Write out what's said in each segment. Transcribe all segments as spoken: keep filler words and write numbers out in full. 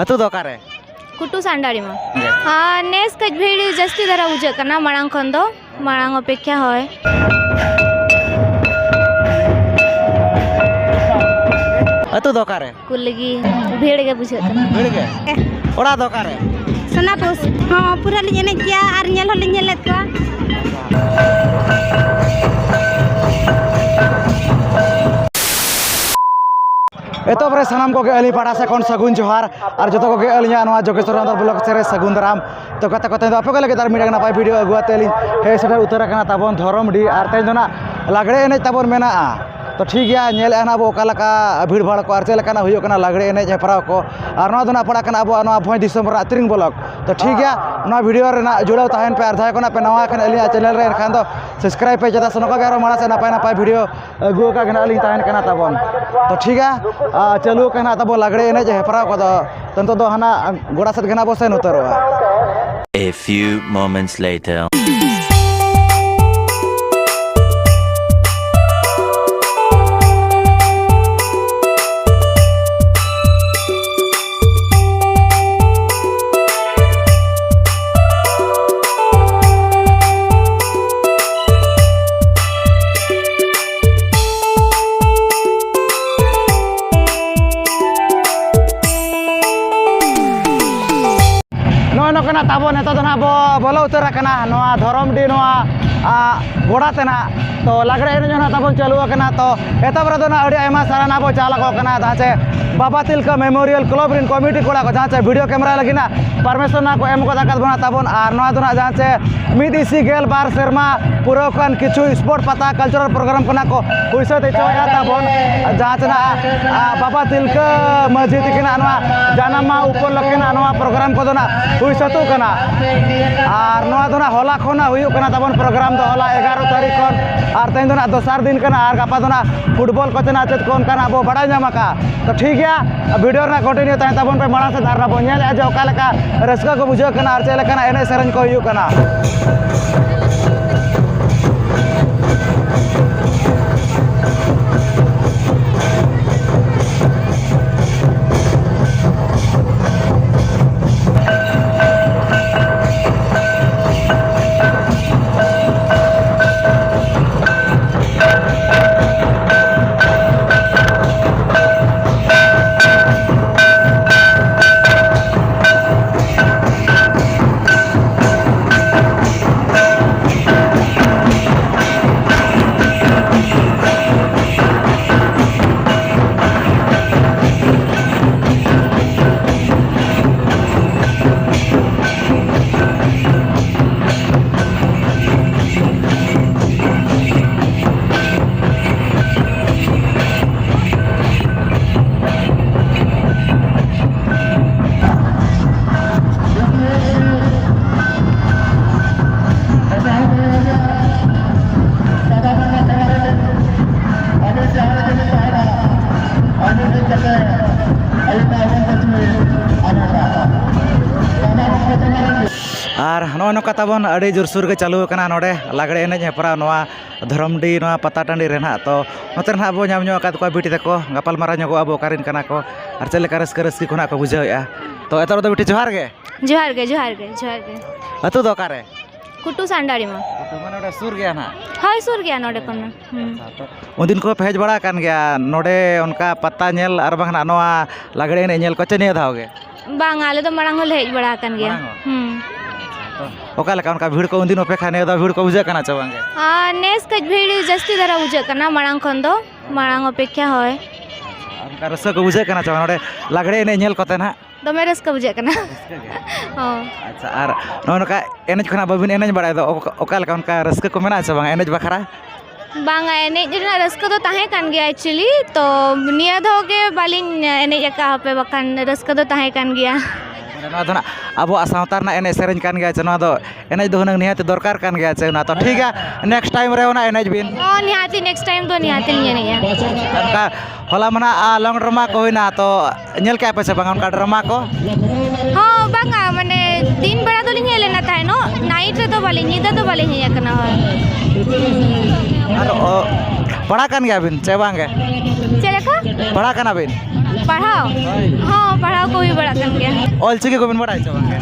ᱟᱹᱛᱩ ᱫᱚ ᱚᱠᱟᱨᱮ? ᱠᱩᱴᱩ ᱥᱟᱱᱰᱟᱲᱤ ᱢᱟ᱾ ᱟᱨ ᱱᱮᱥ ᱠᱟᱹᱡ ᱵᱷᱤᱲ ᱡᱟᱹᱥᱛᱤ ᱫᱷᱟᱨᱟ ᱵᱩᱡᱷᱟᱹᱜ ᱠᱟᱱᱟ ᱢᱟᱲᱟᱝ ᱠᱷᱚᱱ ᱫᱚ, ᱢᱟᱲᱟᱝ ᱚᱯᱮᱠᱠᱷᱟ, ᱦᱳᱭ᱾ ᱟᱹᱛᱩ ᱫᱚ ᱚᱠᱟᱨᱮ? ᱠᱩᱞ ᱞᱟᱹᱜᱤᱫ ᱵᱷᱤᱲ ᱜᱮ ᱵᱩᱡᱷᱟᱹᱜ ᱠᱟᱱᱟ᱾ ᱵᱷᱤᱲ ᱜᱮ? ᱚᱲᱟᱜ ᱫᱚ ᱚᱠᱟᱨᱮ? ᱥᱳᱱᱟᱯᱩᱥ᱾ ᱦᱚᱸ, ᱯᱩᱨᱟᱹ ᱞᱤᱧ ᱮᱱᱮᱡ ᱜᱮᱭᱟ ᱟᱨ ᱧᱮᱞ ᱦᱚᱸᱞᱤᱧ ᱧᱮᱞᱮᱫ ᱠᱚᱣᱟ᱾ ᱮᱛᱚᱦᱚᱵ ᱨᱮ ᱥᱟᱱᱟᱢ ᱠᱚᱜᱮ ᱟᱹᱞᱤᱧ ᱯᱟᱦᱴᱟ ᱥᱮᱫ ᱠᱷᱚᱱ ᱥᱟᱹᱜᱩᱱ ᱡᱚᱦᱟᱨ, ᱟᱨ ᱡᱚᱛᱚ ᱠᱚᱜᱮ ᱟᱹᱞᱤᱧᱟᱜ ᱱᱚᱣᱟ ᱡᱳᱜᱮᱥᱣᱚᱨ ᱱᱟᱫᱷ ᱵᱞᱚᱜ ᱥᱮᱫ ᱨᱮ ᱥᱟᱹᱜᱩᱱ ᱫᱟᱨᱟᱢ᱾ ᱛᱚ ᱜᱟᱛᱮ ᱠᱚ, ᱛᱮᱦᱮᱧ ᱫᱚ ᱟᱯᱮ ᱠᱚ ᱞᱟᱹᱜᱤᱫ ᱟᱨ ᱢᱤᱫᱴᱟᱝ ᱱᱟᱯᱟᱭ ᱵᱷᱤᱰᱤᱭᱳ ᱟᱹᱜᱩ ᱟᱛᱮ ᱞᱤᱧ ᱦᱮᱡ ᱥᱮᱴᱮᱨ ᱩᱛᱟᱹᱨ ᱟᱠᱟᱱᱟ ᱛᱟᱵᱚᱱ ᱫᱷᱚᱨᱚᱢᱰᱤ, ᱟᱨ ᱛᱮᱦᱮᱧ ᱫᱚ ᱱᱟᱜ ᱞᱟᱜᱽᱲᱮ ᱮᱱᱮᱡ ᱛᱟᱵᱚᱱ ᱢᱮᱱᱟᱜᱼᱟ᱾ ᱛᱚ ᱴᱷᱤᱠ ᱜᱮᱭᱟ, ᱧᱮᱞᱮᱫᱼᱟ ᱱᱟᱜ ᱵᱚ ᱚᱠᱟ ᱞᱮᱠᱟ ᱵᱷᱤᱲ ᱵᱷᱟᱲ ᱠᱚ ᱟᱨ ᱪᱮᱫ ᱞᱮᱠᱟᱱᱟᱜ ᱦᱩᱭᱩᱜ ᱠᱟᱱᱟ ᱞᱟᱜᱽᱲᱮ ᱮᱱᱮᱡ ᱦᱮᱯᱨᱟᱣ ᱠᱚ᱾ ᱟᱨ ᱱᱚᱣᱟ ᱫᱚ ᱱᱟᱜ ᱯᱟᱲᱟᱜ ᱠᱟᱱᱟ ᱟᱵᱚᱣᱟᱜ ᱱᱚᱣᱟ ᱵᱷᱚᱸᱡᱽ ᱫᱤᱥᱚᱢ ᱨᱮᱱᱟᱜ ᱛᱤᱨᱤᱝ ᱵᱞᱚᱠ᱾ ᱛᱚ ᱴᱷᱤᱠ ᱜᱮᱭᱟ, ᱱᱚᱣᱟ ᱵᱷᱤᱰᱤᱭᱳ ᱨᱮᱱᱟᱜ ᱡᱩᱲᱟᱹᱣ ᱛᱟᱦᱮᱱ ᱯᱮ, ᱟᱨ ᱡᱟᱦᱟᱸᱭ ᱠᱚ ᱱᱟᱜ ᱯᱮ ᱱᱟᱣᱟ ᱟᱠᱟᱱᱟ ᱟᱹᱞᱤᱧᱟᱜ ᱪᱮᱱᱮᱞ ᱨᱮ, ᱮᱱᱠᱷᱟᱱ ᱫᱚ ᱥᱟᱵᱥᱠᱨᱟᱭᱤᱵ ᱯᱮ, ᱪᱮᱫᱟᱜ ᱥᱮ ᱱᱚᱝᱠᱟ ᱜᱮ ᱟᱨᱚ ᱢᱟᱲᱟᱝ ᱥᱮᱫ ᱱᱟᱯᱟᱭ ᱱᱟᱯᱟᱭ ᱵᱷᱤᱰᱤᱭᱳ ᱟᱹᱜᱩ ᱟᱠᱟᱫ ᱜᱮ ᱱᱟᱜ ᱞᱤᱧ ᱛᱟᱦᱮᱱ ᱠᱟᱱᱟ ᱛᱟᱵᱚᱱ᱾ ᱛᱚ ᱴᱷᱤᱠ ᱜᱮᱭᱟ, ᱟᱨ ᱪᱟᱹᱞᱩ ᱟᱠᱟᱱᱟ ᱛᱟᱵᱚᱱ ᱞᱟᱜᱽᱲᱮ ᱮᱱᱮᱡ ᱦᱮᱯᱨᱟᱣ ᱠᱚᱫᱚ᱾ ᱛᱚ ᱱᱤᱛᱚᱜ ᱫᱚ ᱦᱟᱱᱟ ᱜᱚᱰᱟ ᱥᱮᱫ ᱜᱮ ᱱᱟᱜ ᱵᱚ ᱥᱮᱱ ᱩᱛᱟᱹᱨᱚᱜᱼᱟ᱾ A few moments later. ᱱᱚᱜᱼᱚᱭ ᱱᱚᱝᱠᱟᱱᱟᱜ ᱛᱟᱵᱚᱱ ᱱᱤᱛᱚᱜ ᱫᱚ ᱱᱟᱜ ᱵᱚ ᱵᱚᱞᱚ ᱩᱛᱟᱹᱨ ᱟᱠᱟᱱᱟ ᱱᱚᱣᱟ ᱫᱷᱚᱨᱚᱢᱰᱤ ᱱᱚᱣᱟ, ᱟ, ᱜᱚᱰᱟ ᱛᱮ ᱱᱟᱜ᱾ ᱛᱚ ᱞᱟᱜᱽᱲᱮ ᱮᱱᱮᱡ ᱦᱚᱸ ᱱᱟᱜ ᱛᱟᱵᱚᱱ ᱪᱟᱹᱞᱩ ᱟᱠᱟᱱᱟ᱾ ᱛᱚ ᱮᱛᱚᱦᱚᱵ ᱨᱮᱫᱚ ᱱᱟᱜ ᱟᱹᱰᱤ ᱟᱭᱢᱟ ᱥᱟᱨᱦᱟᱣ ᱱᱟᱜ ᱵᱚ ᱪᱟᱞ ᱟᱠᱚ ᱠᱟᱱᱟ, ᱡᱟᱦᱟᱸ ᱪᱮ ᱵᱟᱵᱟ ᱛᱤᱞᱠᱟᱹ ᱢᱮᱢᱳᱨᱤᱭᱟᱞ ᱠᱞᱟᱵᱽ ᱨᱮᱱ ᱠᱚᱢᱤᱴᱤ ᱠᱚᱲᱟ ᱠᱚ, ᱡᱟᱦᱟᱸ ᱪᱮ ᱵᱷᱤᱰᱤᱭᱳ ᱠᱮᱢᱮᱨᱟ ᱞᱟᱹᱜᱤᱫ ᱱᱟᱜ ᱯᱟᱨᱢᱤᱥᱚᱱ ᱱᱟᱜ ᱠᱚ ᱮᱢ ᱜᱚᱫ ᱟᱠᱟᱫ ᱵᱚᱱᱟ ᱛᱟᱵᱚᱱ᱾ ᱟᱨ ᱱᱚᱣᱟ ᱫᱚ ᱱᱟᱜ ᱡᱟᱦᱟᱸ ᱪᱮ ᱢᱤᱫ ᱤᱥᱤ ᱜᱮᱞ ᱵᱟᱨ ᱥᱮᱨᱢᱟ ᱯᱩᱨᱟᱹᱣ ᱠᱟᱱ ᱠᱤᱪᱷᱩ ᱥᱯᱳᱨᱴ ᱯᱟᱛᱟ ᱠᱟᱞᱪᱟᱨᱟᱞ ᱯᱨᱳᱜᱨᱟᱢ ᱠᱚ ᱱᱟᱜ ᱠᱚ ᱦᱩᱭ ᱥᱟᱹᱛ ᱦᱚᱪᱚᱭᱮᱫᱼᱟ ᱛᱟᱵᱚᱱ, ᱡᱟᱦᱟᱸ ᱪᱮ ᱱᱟᱜ, ᱟ, ᱵᱟᱵᱟ ᱛᱤᱞᱠᱟᱹ ᱢᱟᱹᱡᱷᱤ ᱛᱤᱠᱤᱱᱟᱜ ᱱᱚᱣᱟ ᱡᱟᱱᱟᱢ ᱢᱟᱦᱟ ᱩᱯᱚᱞᱚᱠᱠᱷᱮ ᱱᱟᱜ ᱱᱚᱣᱟ ᱯᱨᱳᱜᱨᱟᱢ ᱠᱚᱫᱚ ᱱᱟᱜ ᱦᱩᱭ ᱥᱟᱹᱛᱚᱜ ᱠᱟᱱᱟ᱾ ᱟᱨ ᱱᱚᱣᱟ ᱫᱚ ᱱᱟᱜ ᱦᱚᱞᱟ ᱠᱷᱚᱱᱟᱜ ᱦᱩᱭᱩᱜ ᱠᱟᱱᱟ ᱛᱟᱵᱚᱱ ᱯᱨᱳᱜᱨᱟᱢ ᱫᱚ, ᱦᱚᱞᱟ ᱮᱜᱟᱨᱚ ᱛᱟᱹᱨᱤᱠᱷ ᱠᱷᱚᱱ, ᱟᱨ ᱛᱮᱦᱮᱧ ᱫᱚ ᱱᱟᱜ ᱫᱚᱥᱟᱨ ᱫᱤᱱ ᱠᱟᱱᱟ, ᱟᱨ ᱜᱟᱯᱟ ᱫᱚ ᱱᱟᱜ ᱯᱷᱩᱴᱵᱚᱞ ᱠᱚ ᱪᱮ ᱱᱟᱜ ᱪᱮᱫ ᱠᱚ ᱚᱱᱠᱟᱱᱟᱜ ᱵᱚ ᱵᱟᱲᱟᱭ ᱧᱟᱢ ᱟᱠᱟᱫᱼᱟ᱾ ᱛᱚ ᱴᱷᱤᱠ ᱜᱮᱭᱟ, ᱵᱷᱤᱰᱤᱭᱳ ᱨᱮᱱᱟᱜ ᱠᱚᱱᱴᱤᱱᱤᱭᱩ ᱛᱟᱦᱮᱱ ᱛᱟᱵᱚᱱ ᱯᱮ ᱢᱟᱲᱟᱝ ᱥᱮᱫ, ᱟᱨ ᱵᱚᱱ ᱧᱮᱞᱮᱫᱼᱟ ᱡᱮ ᱚᱠᱟ ᱞᱮᱠᱟ ᱨᱟᱹᱥᱠᱟᱹ ᱠᱚ ᱵᱩᱡᱷᱟᱹᱣ ᱠᱟᱱᱟ ᱟᱨ ᱪᱮᱫ ᱞᱮᱠᱟᱱᱟᱜ ᱮᱱᱮᱡ ᱥᱮᱨᱮᱧ ᱠᱚ ᱦᱩᱭᱩᱜ ᱠᱟᱱᱟ᱾ ᱱᱚᱜᱼᱚ ᱱᱚᱝᱠᱟ ᱛᱟᱵᱚᱱ ᱟᱹᱰᱤ ᱡᱳᱨᱥᱳᱨ ᱜᱮ ᱪᱟᱹᱞᱩ ᱟᱠᱟᱱᱟ ᱱᱚᱰᱮ ᱞᱟᱜᱽᱲᱮ ᱮᱱᱮᱡ ᱦᱮᱯᱨᱟᱣ ᱱᱚᱣᱟ ᱫᱷᱚᱨᱚᱢᱰᱤ, ᱱᱚᱣᱟ ᱯᱟᱛᱟ ᱴᱟᱺᱰᱤ ᱨᱮ ᱱᱟᱦᱟᱜ᱾ ᱛᱚ ᱱᱚᱛᱮ ᱨᱮ ᱱᱟᱦᱟᱜ ᱵᱚ ᱧᱟᱢ ᱧᱚᱜ ᱟᱠᱟᱫ ᱠᱚᱣᱟ ᱵᱤᱴᱤ ᱛᱟᱠᱚ, ᱜᱟᱯᱟᱞ ᱢᱟᱨᱟᱣ ᱧᱚᱜᱚᱜ ᱟᱵᱚ ᱚᱠᱟᱨᱮᱱ ᱠᱟᱱᱟ ᱠᱚ ᱟᱨ ᱪᱮᱫ ᱞᱮᱠᱟ ᱨᱟᱹᱥᱠᱟᱹ ᱨᱟᱹᱥᱠᱤ ᱠᱚ ᱱᱟᱦᱟᱜ ᱠᱚ ᱵᱩᱡᱷᱟᱹᱣᱮᱫᱼᱟ᱾ ᱛᱚ ᱮᱛᱚᱦᱚᱵ ᱨᱮᱫᱚ ᱵᱤᱴᱤ ᱡᱚᱦᱟᱨ ᱜᱮ᱾ ᱡᱚᱦᱟᱨ ᱜᱮ, ᱡᱚᱦᱟᱨ ᱜᱮ, ᱡᱚᱦᱟᱨ ᱜᱮ᱾ ᱟᱹᱛᱩ ᱫᱚ ᱚᱠᱟᱨᱮ? ᱠᱩᱴᱩ ᱥᱟᱱᱰᱟᱲᱤ ᱢᱟ᱾ ᱟᱹᱛᱩ ᱢᱟᱱᱮ ᱱᱚᱰᱮ ᱥᱩᱨ ᱜᱮᱭᱟ ᱱᱟᱦᱟᱜ? ᱦᱳᱭ, ᱥᱩᱨ ᱜᱮᱭᱟ ᱱᱚᱰᱮ ᱠᱷᱚᱱ ᱢᱟ᱾ ᱦᱩᱸ᱾ ᱟᱪᱪᱷᱟ, ᱛᱚ ᱩᱱᱫᱤᱱ ᱠᱚ ᱯᱮ ᱦᱮᱡ ᱵᱟᱲᱟ ᱟᱠᱟᱱ ᱜᱮᱭᱟ ᱱᱚᱰᱮ ᱚᱱᱠᱟ ᱯᱟᱛᱟ ᱧᱮᱞ ᱟᱨ ᱵᱟᱝ ᱱᱟᱜ ᱱᱚᱣᱟ ᱞᱟᱜᱽᱲᱮ ᱮᱱᱮᱡ ᱧᱮᱞ ᱠᱚ ᱪᱮ ᱱᱤᱭᱟᱹ ᱫᱷᱟᱣ ᱜᱮ? ᱵᱟᱝ, ᱟᱞᱮ ᱫᱚ ᱢᱟᱲᱟᱝ ᱦᱚᱸᱞᱮ ᱦᱮᱡ ᱵᱟᱲᱟ ᱟᱠᱟᱱ ᱜᱮᱭᱟ᱾ ᱢᱟᱲᱟᱝ ᱦᱚᱸ? ᱦᱩᱸ᱾ ᱛᱚ ᱚᱠᱟ ᱞᱮᱠᱟ ᱚᱱᱠᱟ ᱵᱷᱤᱲ ᱠᱚ ᱩᱱᱫᱤᱱ ᱚᱯᱮᱠᱷᱟ ᱱᱤᱭᱟᱹ ᱫᱷᱟᱣ ᱵᱷᱤᱲ ᱠᱚ ᱵᱩᱡᱷᱟᱹᱜ ᱠᱟᱱᱟ ᱪᱮ ᱵᱟᱝ ᱜᱮ? ᱟᱨ ᱱᱮᱥ ᱠᱟᱹᱡ ᱵᱷᱤᱲ ᱡᱟᱹᱥᱛᱤ ᱫᱷᱟᱨᱟ ᱵᱩᱡᱷᱟᱹᱜ ᱠᱟᱱᱟ ᱢᱟᱲᱟᱝ ᱠᱷᱚᱱ ᱫᱚ, ᱢᱟᱲᱟᱝ ᱚᱯᱮᱠᱷᱟ, ᱦᱳᱭ᱾ ᱟᱨ ᱚᱱᱠᱟ ᱨᱟᱹᱥᱠᱟᱹ ᱠᱚ ᱵᱩᱡᱷᱟᱹᱜ ᱠᱟᱱᱟ ᱪᱮ ᱵᱟᱝ ᱱᱚᱰᱮ ᱞᱟᱜᱽᱲᱮ ᱮᱱᱮᱡ ᱧᱮᱞ ᱠᱚᱛᱮ ᱱᱟᱦᱟᱜ? ᱫᱚᱢᱮ ᱨᱟᱹᱥᱠᱟᱹ ᱵᱩᱡᱷᱟᱹᱜ ᱠᱟᱱᱟ᱾ ᱨᱟᱹᱥᱠᱟᱹ ᱜᱮ? ᱦᱚᱸ᱾ ᱟᱪᱪᱷᱟ, ᱟᱨ ᱱᱚᱜᱼᱚ ᱱᱚᱝᱠᱟ ᱮᱱᱮᱡ ᱠᱷᱚᱱᱟᱜ ᱵᱟᱹᱵᱤᱱ ᱮᱱᱮᱡ ᱵᱟᱲᱟᱭ ᱫᱚ, ᱚᱠᱟ, ᱚᱠᱟ ᱞᱮᱠᱟ ᱚᱱᱠᱟ ᱨᱟᱹᱥᱠᱟᱹ ᱠᱚ ᱢᱮᱱᱟᱜᱼᱟ ᱥᱮ ᱵᱟᱝ ᱮᱱᱮᱡ ᱵᱟᱠᱷᱨᱟ? ᱵᱟᱝᱟ, ᱮᱱᱮᱡ ᱨᱮᱱᱟᱜ ᱨᱟᱹᱥᱠᱟᱹ ᱫᱚ ᱛᱟᱦᱮᱸ ᱠᱟᱱ ᱜᱮᱭᱟ actually, ᱛᱚ ᱱᱤᱭᱟᱹ ᱫᱷᱟᱣ ᱜᱮ ᱵᱟᱹᱞᱤᱧ ᱮᱱᱮᱡ ᱟᱠᱟᱫᱼᱟ, ᱦᱟᱯᱮ ᱵᱟᱠᱷᱟᱱ ᱨᱟᱹᱥᱠᱟᱹ ᱫᱚ ᱛᱟᱦᱮᱸ ᱠᱟᱱ ᱜᱮᱭᱟ᱾ ᱢᱟᱱᱮ ᱱᱚᱣᱟ ᱫᱚ ᱱᱟᱜ ᱟᱵᱚᱣᱟᱜ ᱥᱟᱶᱛᱟ ᱨᱮᱱᱟᱜ ᱮᱱᱮᱡ ᱥᱮᱨᱮᱧ ᱠᱟᱱ ᱜᱮᱭᱟ ᱪᱮ, ᱱᱚᱣᱟ ᱫᱚ ᱮᱱᱮᱡ ᱫᱚ ᱦᱩᱱᱟᱹᱝ ᱱᱤᱦᱟᱹᱛ ᱫᱚᱨᱠᱟᱨ ᱠᱟᱱ ᱜᱮᱭᱟ ᱪᱮ, ᱚᱱᱟ ᱛᱚ ᱴᱷᱤᱠ ᱜᱮᱭᱟ, next time ᱨᱮ ᱚᱱᱟ ᱮᱱᱮᱡ ᱵᱤᱱ᱾ ᱦᱚᱸ, ᱱᱤᱦᱟᱹᱛᱤ next time ᱫᱚ ᱱᱤᱦᱟᱹᱛᱤ ᱞᱤᱧ ᱮᱱᱮᱡᱼᱟ᱾ ᱚᱱᱠᱟ ᱦᱚᱞᱟ ᱢᱟ ᱱᱟᱜ, ᱟ, long drama ᱠᱚ ᱦᱩᱭᱱᱟ, ᱛᱚ ᱧᱮᱞ ᱠᱮᱜᱼᱟ ᱯᱮ ᱥᱮ ᱵᱟᱝ ᱚᱱᱠᱟ drama ᱠᱚ? ᱦᱚᱸ, ᱵᱟᱝᱟ, ᱢᱟᱱᱮ ᱫᱤᱱ ᱵᱮᱲᱟ ᱫᱚᱞᱤᱧ ᱦᱮᱡ ᱞᱮᱱᱟ ᱛᱟᱦᱮᱱᱚᱜ, night ᱨᱮᱫᱚ ᱵᱟᱹᱞᱤᱧ, ᱧᱤᱫᱟᱹ ᱫᱚ ᱵᱟᱹᱞᱤᱧ ᱦᱮᱡ ᱟᱠᱟᱱᱟ᱾ ᱦᱳᱭ᱾ ᱟᱨ, ᱚ, ᱯᱟᱲᱦᱟᱜ ᱠᱟᱱ ᱜᱮᱭᱟ ᱵᱤᱱ ᱪᱮ ᱵᱟᱝ ᱜᱮ? ᱪᱮᱫ ᱞᱮᱠᱟ? ᱯᱟᱲᱦᱟᱜ ᱠᱟᱱᱟ ᱵᱤᱱ? ᱯᱟᱲᱦᱟᱣ? ᱦᱳᱭ᱾ ᱦᱚᱸ, ᱯᱟᱲᱦᱟᱣ ᱠᱚ ᱦᱩᱭ ᱵᱟᱲᱟᱜ ᱠᱟᱱ ᱜᱮᱭᱟ᱾ ᱚᱞ ᱪᱤᱠᱤ ᱠᱚᱵᱤᱱ ᱵᱟᱲᱟᱭᱟ ᱪᱮ ᱵᱟᱝ ᱜᱮ?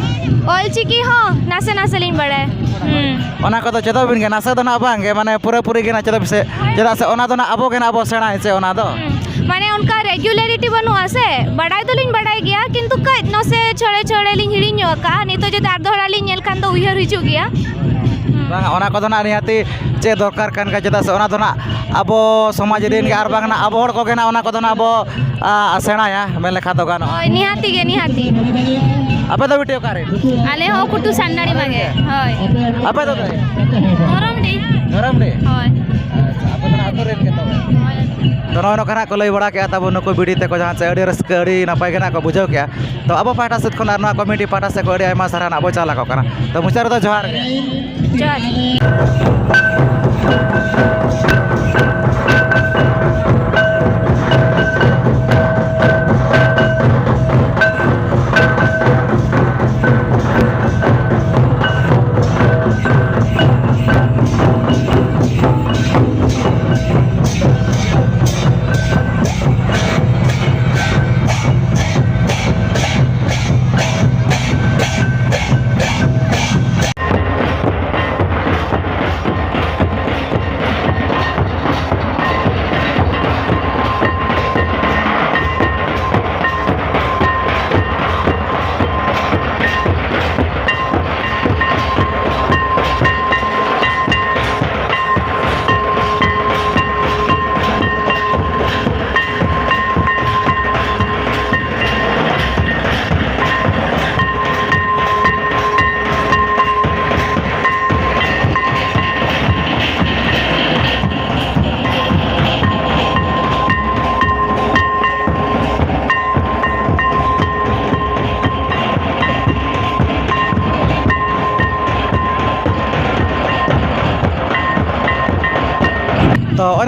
ᱚᱞ ᱪᱤᱠᱤ ᱦᱚᱸ ᱱᱟᱥᱮ ᱱᱟᱥᱮ ᱞᱤᱧ ᱵᱟᱲᱟᱭᱟ᱾ ᱦᱩᱸ᱾ ᱚᱱᱟ ᱠᱚᱫᱚ ᱪᱮᱫᱚᱜ ᱵᱤᱱ ᱜᱮ, ᱱᱟᱥᱮ ᱫᱚ ᱱᱟᱜ ᱵᱟᱝ ᱜᱮ, ᱢᱟᱱᱮ ᱯᱩᱨᱟᱹᱯᱩᱨᱤ ᱜᱮ ᱱᱟᱜ ᱪᱮᱫᱚᱜ ᱯᱮᱥᱮ, ᱪᱮᱫᱟᱜ ᱥᱮ ᱚᱱᱟ ᱫᱚ ᱱᱟᱜ ᱟᱵᱚ ᱜᱮ ᱱᱟᱜ ᱵᱚ ᱥᱮᱬᱟᱭᱟ ᱪᱮ ᱚᱱᱟ ᱫᱚ᱾ ᱦᱩᱸ᱾ ᱢᱟᱱᱮ ᱚᱱᱠᱟ regularity ᱵᱟᱹᱱᱩᱜᱼᱟ ᱥᱮ, ᱵᱟᱲᱟᱭ ᱫᱚᱞᱤᱧ ᱵᱟᱲᱟᱭ ᱜᱮᱭᱟ, ᱠᱤᱱᱛᱩ ᱠᱟᱹᱡ ᱱᱟᱥᱮ ᱪᱷᱚᱲᱮ ᱪᱷᱚᱲᱮ ᱞᱤᱧ ᱦᱤᱲᱤᱧ ᱧᱚᱜ ᱠᱟᱜᱼᱟ᱾ ᱱᱤᱛᱚᱜ ᱡᱩᱫᱤ ᱟᱨ ᱫᱚᱦᱲᱟ ᱞᱤᱧ ᱧᱮᱞ ᱠᱷᱟᱱ ᱫᱚ ᱩᱭᱦᱟᱹᱨ ᱦᱤᱡᱩᱜ ᱜᱮᱭᱟ᱾ ᱦᱩᱸ᱾ ᱵᱟᱝᱟ, ᱚᱱᱟ ᱠᱚᱫᱚ ᱱᱟᱜ ᱱᱤᱦᱟᱹᱛᱤ ᱪᱮᱫ ᱫᱚᱨᱠᱟᱨ ᱠᱟᱱ ᱜᱮᱭᱟ, ᱪᱮᱫᱟᱜ ᱥᱮ ᱚᱱᱟ ᱫᱚ ᱱᱟᱜ ᱟᱵᱚ ᱥᱚᱢᱟᱡᱽ ᱨᱮᱱ ᱜᱮ ᱟᱨ ᱵᱟᱝ ᱱᱟᱜ ᱟᱵᱚ ᱦᱚᱲ ᱠᱚᱜᱮ ᱱᱟᱜ ᱚᱱᱟ ᱠᱚᱫᱚ ᱱᱟᱜ ᱵᱚ, ᱟ, ᱥᱮᱬᱟᱭᱟ ᱢᱮᱱ ᱞᱮᱠᱷᱟᱱ ᱫᱚ ᱜᱟᱱᱚᱜᱼᱟ᱾ ᱦᱳᱭ, ᱱᱤᱦᱟᱹᱛᱤ ᱜᱮ, ᱱᱤᱦᱟᱹᱛᱤ᱾ ᱟᱯᱮ ᱫᱚ ᱵᱤᱴᱤ ᱚᱠᱟᱨᱮ? ᱟᱞᱮ ᱦᱚᱸ ᱠᱩᱴᱩ ᱥᱟᱱᱰᱟᱲᱤ ᱢᱟᱜᱮ᱾ ᱦᱳᱭ᱾ ᱟᱯᱮ ᱫᱚ ᱛᱟᱦᱞᱮ? ᱫᱷᱚᱨᱚᱢᱰᱤ᱾ ᱫᱷᱚᱨᱚᱢᱰᱤ? ᱦᱳᱭ᱾ ᱟᱪᱪᱷᱟ, ᱟᱯᱮ ᱫᱚ ᱱᱟᱜ ᱟᱹᱛᱩ ᱨᱮᱱ ᱜᱮ ᱛᱚᱵᱮ? ᱦᱳᱭ᱾ ᱛᱚ ᱱᱚᱜᱼᱚᱭ ᱱᱚᱝᱠᱟ ᱱᱟᱜ ᱠᱚ ᱞᱟᱹᱭ ᱵᱟᱲᱟ ᱠᱮᱜᱼᱟ ᱛᱟᱵᱚ ᱱᱩᱠᱩ ᱵᱤᱴᱤ ᱛᱟᱠᱚ, ᱡᱟᱦᱟᱸ ᱪᱮ ᱟᱹᱰᱤ ᱨᱟᱹᱥᱠᱟᱹ, ᱟᱹᱰᱤ ᱱᱟᱯᱟᱭ ᱜᱮ ᱱᱟᱜ ᱠᱚ ᱵᱩᱡᱷᱟᱹᱣ ᱠᱮᱜᱼᱟ᱾ ᱛᱚ ᱟᱵᱚ ᱯᱟᱦᱴᱟ ᱥᱮᱫ ᱠᱷᱚᱱ ᱟᱨ ᱱᱚᱣᱟ committee ᱯᱟᱦᱴᱟ ᱥᱮᱫ ᱠᱷᱚᱱ ᱟᱹᱰᱤ ᱟᱭᱢᱟ ᱥᱟᱨᱦᱟᱣ ᱱᱟᱜ ᱵᱚ ᱪᱟᱞ ᱟᱠᱚ ᱠᱟᱱᱟ᱾ ᱛᱚ ᱢᱩᱪᱟᱹᱫ ᱨᱮᱫᱚ ᱡᱚᱦᱟᱨ ᱜᱮ᱾ ᱡᱚᱦᱟᱨ᱾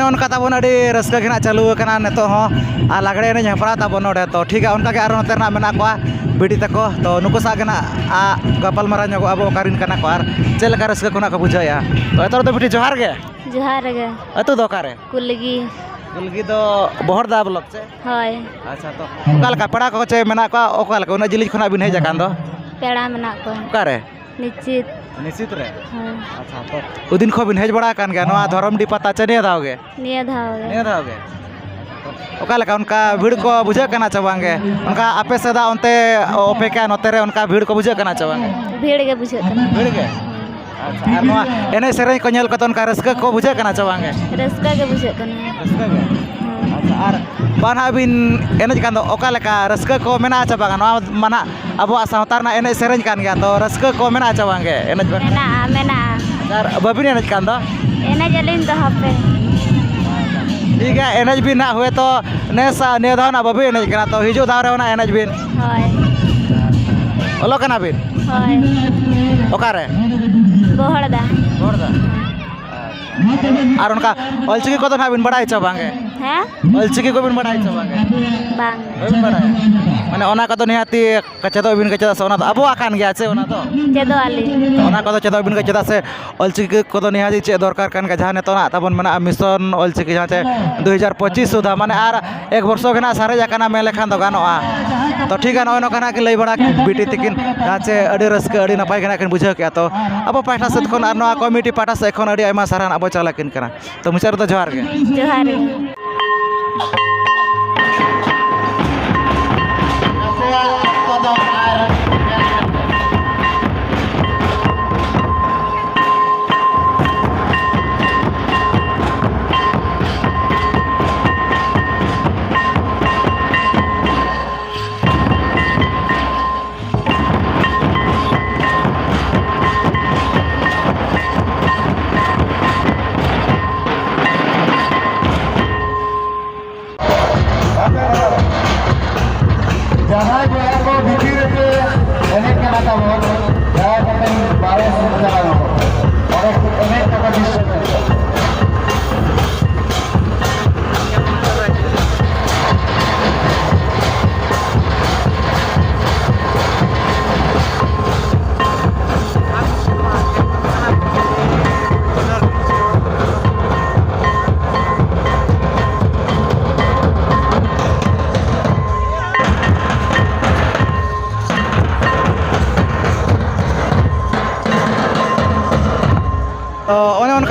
ᱚᱱᱠᱟ ᱛᱟᱵᱚᱱ ᱟᱹᱰᱤ ᱨᱟᱹᱥᱠᱟᱹ ᱜᱮ ᱱᱟᱜ ᱪᱟᱹᱞᱩ ᱟᱠᱟᱱᱟ ᱱᱤᱛᱚᱜ ᱦᱚᱸ, ᱟᱨ ᱞᱟᱜᱽᱲᱮ ᱮᱱᱮᱡ ᱦᱮᱯᱨᱟᱣ ᱛᱟᱵᱚᱱ ᱱᱚᱰᱮ᱾ ᱛᱚ ᱴᱷᱤᱠ ᱜᱮᱭᱟ, ᱚᱱᱠᱟ ᱜᱮ ᱟᱨᱚ ᱱᱚᱛᱮ ᱨᱮᱱᱟᱜ ᱢᱮᱱᱟᱜ ᱠᱚᱣᱟ ᱵᱤᱴᱤ ᱛᱟᱠᱚ, ᱛᱚ ᱱᱩᱠᱩ ᱥᱟᱶ ᱜᱮ ᱱᱟᱜ ᱟ, ᱜᱟᱯᱟᱞ ᱢᱟᱨᱟᱣ ᱧᱚᱜᱚᱜ ᱟᱵᱚ, ᱚᱠᱟ ᱨᱮᱱ ᱠᱟᱱᱟ ᱠᱚ ᱟᱨ ᱪᱮᱫ ᱞᱮᱠᱟ ᱨᱟᱹᱥᱠᱟᱹ ᱠᱚ ᱱᱟᱜ ᱠᱚ ᱵᱩᱡᱷᱟᱹᱣᱮᱫᱼᱟ᱾ ᱛᱚ ᱮᱛᱚᱦᱚᱵ ᱫᱚ ᱵᱤᱴᱤ ᱡᱚᱦᱟᱨ ᱜᱮ᱾ ᱡᱚᱦᱟᱨ ᱜᱮ᱾ ᱟᱹᱛᱩ ᱫᱚ ᱚᱠᱟᱨᱮ? ᱠᱩᱞᱜᱤ᱾ ᱠᱩᱞᱜᱤ ᱫᱚ ᱵᱚᱦᱚᱲᱫᱟ ᱵᱞᱚᱠ ᱪᱮ? ᱦᱳᱭ᱾ ᱟᱪᱪᱷᱟ, ᱛᱚ ᱚᱠᱟ ᱞᱮᱠᱟ ᱯᱮᱲᱟ ᱠᱚ ᱪᱮ ᱢᱮᱱᱟᱜ ᱠᱚᱣᱟ? ᱚᱠᱟ ᱞᱮᱠᱟ ᱩᱱᱟᱹᱜ ᱡᱤᱞᱤᱧ ᱠᱷᱚᱱᱟᱜ ᱵᱤᱱ ᱦᱮᱡ ᱟᱠᱟᱱ ᱫᱚ? ᱯᱮᱲᱟ ᱢᱮᱱᱟᱜ ᱠᱚᱣᱟ᱾ ᱚᱠᱟᱨᱮ? ᱱᱤᱥᱪᱤᱛ᱾ ᱱᱤᱥᱪᱤᱛ ᱨᱮ? ᱦᱳᱭ᱾ ᱟᱪᱪᱷᱟ, ᱛᱚ ᱩᱫᱤᱱ ᱠᱷᱚᱱ ᱵᱤᱱ ᱦᱮᱡ ᱵᱟᱲᱟ ᱟᱠᱟᱱ ᱜᱮᱭᱟ ᱱᱚᱣᱟ ᱫᱷᱚᱨᱚᱢᱰᱤ ᱯᱟᱛᱟ ᱪᱮ ᱱᱤᱭᱟᱹ ᱫᱷᱟᱣ ᱜᱮ? ᱱᱤᱭᱟᱹ ᱫᱷᱟᱣ ᱜᱮ᱾ ᱱᱤᱭᱟᱹ ᱫᱷᱟᱣ ᱜᱮ? ᱚᱠᱟ ᱞᱮᱠᱟ ᱚᱱᱠᱟ ᱵᱷᱤᱲ ᱠᱚ ᱵᱩᱡᱷᱟᱹᱜ ᱠᱟᱱᱟ ᱪᱮ ᱵᱟᱝ ᱜᱮ? ᱚᱱᱠᱟ ᱟᱯᱮ ᱥᱮᱫᱟᱜ ᱚᱱᱛᱮ ᱚᱯᱮᱠᱟ ᱱᱚᱛᱮ ᱨᱮ ᱚᱱᱠᱟ ᱵᱷᱤᱲ ᱠᱚ ᱵᱩᱡᱷᱟᱹᱜ ᱠᱟᱱᱟ ᱪᱮ ᱵᱟᱝ ᱜᱮ? ᱵᱷᱤᱲ ᱜᱮ ᱵᱩᱡᱷᱟᱹᱜ ᱠᱟᱱᱟ᱾ ᱵᱷᱤᱲ ᱜᱮ? ᱦᱳᱭ᱾ ᱟᱪᱪᱷᱟ, ᱟᱨ ᱱᱚᱣᱟ ᱮᱱᱮᱡ ᱥᱮᱨᱮᱧ ᱠᱚ ᱧᱮᱞ ᱠᱟᱛᱮ ᱚᱱᱠᱟ ᱨᱟᱹᱥᱠᱟᱹ ᱠᱚ ᱵᱩᱡᱷᱟᱹᱜ ᱠᱟᱱᱟ ᱪᱮ ᱵᱟᱝ ᱜᱮ? ᱨᱟᱹᱥᱠᱟᱹ ᱜᱮ ᱵᱩᱡᱷᱟᱹᱜ ᱠᱟᱱᱟ᱾ ᱨᱟᱹᱥᱠᱟᱹ ᱜᱮ? ᱦᱳᱭ᱾ ᱟᱪᱪᱷᱟ, ᱟᱨ ᱵᱟᱝ ᱦᱟᱸᱜ ᱵᱤᱱ ᱮᱱᱮᱡ ᱠᱟᱱ ᱫᱚ ᱚᱠᱟ ᱞᱮᱠᱟ ᱨᱟᱹᱥᱠᱟᱹ ᱠᱚ ᱢᱮᱱᱟᱜᱼᱟ ᱪᱮ ᱵᱟᱝᱟ? ᱱᱚᱣᱟ ᱢᱟ ᱱᱟᱦᱟᱜ ᱟᱵᱚᱣᱟᱜ ᱥᱟᱶᱛᱟ ᱨᱮᱱᱟᱜ ᱮᱱᱮᱡ ᱥᱮᱨᱮᱧ ᱠᱟᱱ ᱜᱮᱭᱟ, ᱛᱚ ᱨᱟᱹᱥᱠᱟᱹ ᱠᱚ ᱢᱮᱱᱟᱜᱼᱟ ᱪᱮ ᱵᱟᱝ ᱜᱮ ᱮᱱᱮᱡ ᱵᱟᱠᱷᱨᱟ? ᱢᱮᱱᱟᱜᱼᱟ, ᱢᱮᱱᱟᱜᱼᱟ᱾ ᱟᱨ ᱵᱟᱹᱵᱤᱱ ᱮᱱᱮᱡ ᱠᱟᱱ ᱫᱚ? ᱮᱱᱮᱡ ᱟᱹᱞᱤᱧ ᱫᱚ ᱦᱟᱯᱮ᱾ ᱴᱷᱤᱠ ᱜᱮᱭᱟ, ᱮᱱᱮᱡ ᱵᱤᱱ ᱱᱟᱦᱟᱜ, ᱦᱳᱭᱛᱳ ᱱᱮᱥ ᱱᱤᱭᱟᱹ ᱫᱷᱟᱣ ᱱᱟᱦᱟᱜ ᱵᱟᱹᱵᱤᱱ ᱮᱱᱮᱡ ᱠᱟᱱᱟ, ᱛᱚ ᱦᱤᱡᱩᱜ ᱫᱷᱟᱣ ᱨᱮ ᱚᱱᱟ ᱮᱱᱮᱡ ᱵᱤᱱ᱾ ᱦᱳᱭ᱾ ᱚᱞᱚᱜ ᱠᱟᱱᱟ ᱵᱤᱱ? ᱦᱳᱭ᱾ ᱚᱠᱟᱨᱮ? ᱵᱚᱦᱚᱲᱫᱟ᱾ ᱵᱚᱦᱚᱲᱫᱟ? ᱟᱨ ᱚᱱᱠᱟ ᱚᱞᱪᱤᱠᱤ ᱠᱚᱫᱚ ᱱᱟᱦᱟᱜ ᱵᱤᱱ ᱵᱟᱲᱟᱭ ᱪᱮ ᱵᱟᱝ ᱜᱮ? ᱦᱮᱸ? ᱚᱞᱪᱤᱠᱤ ᱠᱚᱵᱤᱱ ᱵᱟᱲᱟᱭ ᱪᱮ ᱵᱟᱝ ᱜᱮ? ᱵᱟᱝ᱾ ᱵᱟᱹᱵᱤᱱ ᱵᱟᱲᱟᱭᱟ? ᱢᱟᱱᱮ ᱚᱱᱟ ᱠᱚᱫᱚ ᱱᱤᱦᱟᱹᱛᱤ ᱪᱮᱫᱚᱜ ᱵᱤᱱ ᱜᱮ, ᱪᱮᱫᱟᱜ ᱥᱮ ᱚᱱᱟ ᱫᱚ ᱟᱵᱚᱣᱟᱜ ᱠᱟᱱ ᱜᱮᱭᱟ ᱥᱮ ᱚᱱᱟ ᱫᱚ? ᱪᱮᱫᱚᱜ ᱟᱹᱞᱤᱧ᱾ ᱚᱱᱟ ᱠᱚᱫᱚ ᱪᱮᱫᱚᱜ ᱵᱤᱱ ᱜᱮ, ᱪᱮᱫᱟᱜ ᱥᱮ ᱚᱞᱪᱤᱠᱤ ᱠᱚᱫᱚ ᱱᱤᱦᱟᱹᱛᱤ ᱪᱮᱫ ᱫᱚᱨᱠᱟᱨ ᱠᱟᱱ ᱜᱮᱭᱟ᱾ ᱡᱟᱦᱟᱸ ᱱᱤᱛᱚᱜ ᱱᱟᱜ ᱛᱟᱵᱚᱱ ᱢᱮᱱᱟᱜᱼᱟ ᱢᱤᱥᱚᱱ ᱚᱞᱪᱤᱠᱤ, ᱡᱟᱦᱟᱸ ᱪᱮ ᱫᱩ ᱦᱟᱡᱟᱨ ᱯᱚᱸᱪᱤᱥ ᱥᱩᱫᱷᱟ, ᱢᱟᱱᱮ ᱟᱨ ᱮᱠ ᱵᱚᱨᱥᱚ ᱜᱮ ᱱᱟᱜ ᱥᱟᱨᱮᱡ ᱟᱠᱟᱱᱟ ᱢᱮᱱ ᱞᱮᱠᱷᱟᱱ ᱫᱚ ᱜᱟᱱᱚᱜᱼᱟ᱾ ᱛᱚ ᱴᱷᱤᱠ ᱜᱮᱭᱟ, ᱱᱚᱜᱼᱚᱭ ᱱᱚᱝᱠᱟ ᱱᱟᱜ ᱠᱤᱱ ᱞᱟᱹᱭ ᱵᱟᱲᱟ ᱠᱮᱫ ᱵᱤᱴᱤ ᱛᱤᱠᱤᱱ, ᱡᱟᱦᱟᱸ ᱪᱮ ᱟᱹᱰᱤ ᱨᱟᱹᱥᱠᱟᱹ, ᱟᱹᱰᱤ ᱱᱟᱯᱟᱭ ᱜᱮ ᱱᱟᱜ ᱠᱤᱱ ᱵᱩᱡᱷᱟᱹᱣ ᱠᱮᱜᱼᱟ᱾ ᱛᱚ ᱟᱵᱚ ᱯᱟᱦᱴᱟ ᱥᱮᱫ ᱠᱷᱚᱱ ᱟᱨ ᱱᱚᱣᱟ ᱠᱚᱢᱤᱴᱤ ᱯᱟᱦᱴᱟ ᱥᱮᱫ ᱠᱷᱚᱱ ᱟᱹᱰᱤ ᱟᱭᱢᱟ ᱥᱟᱨᱦᱟᱣ ᱱᱟᱜ ᱵᱚ ᱪᱟᱞ ᱟᱹᱠᱤᱱ ᱠᱟᱱᱟ᱾ ᱛᱚ ᱢᱩᱪᱟᱹᱫ ᱨᱮᱫᱚ ᱡᱚᱦᱟᱨ ᱜᱮ᱾ ᱡᱚᱦᱟᱨ ᱜᱮ᱾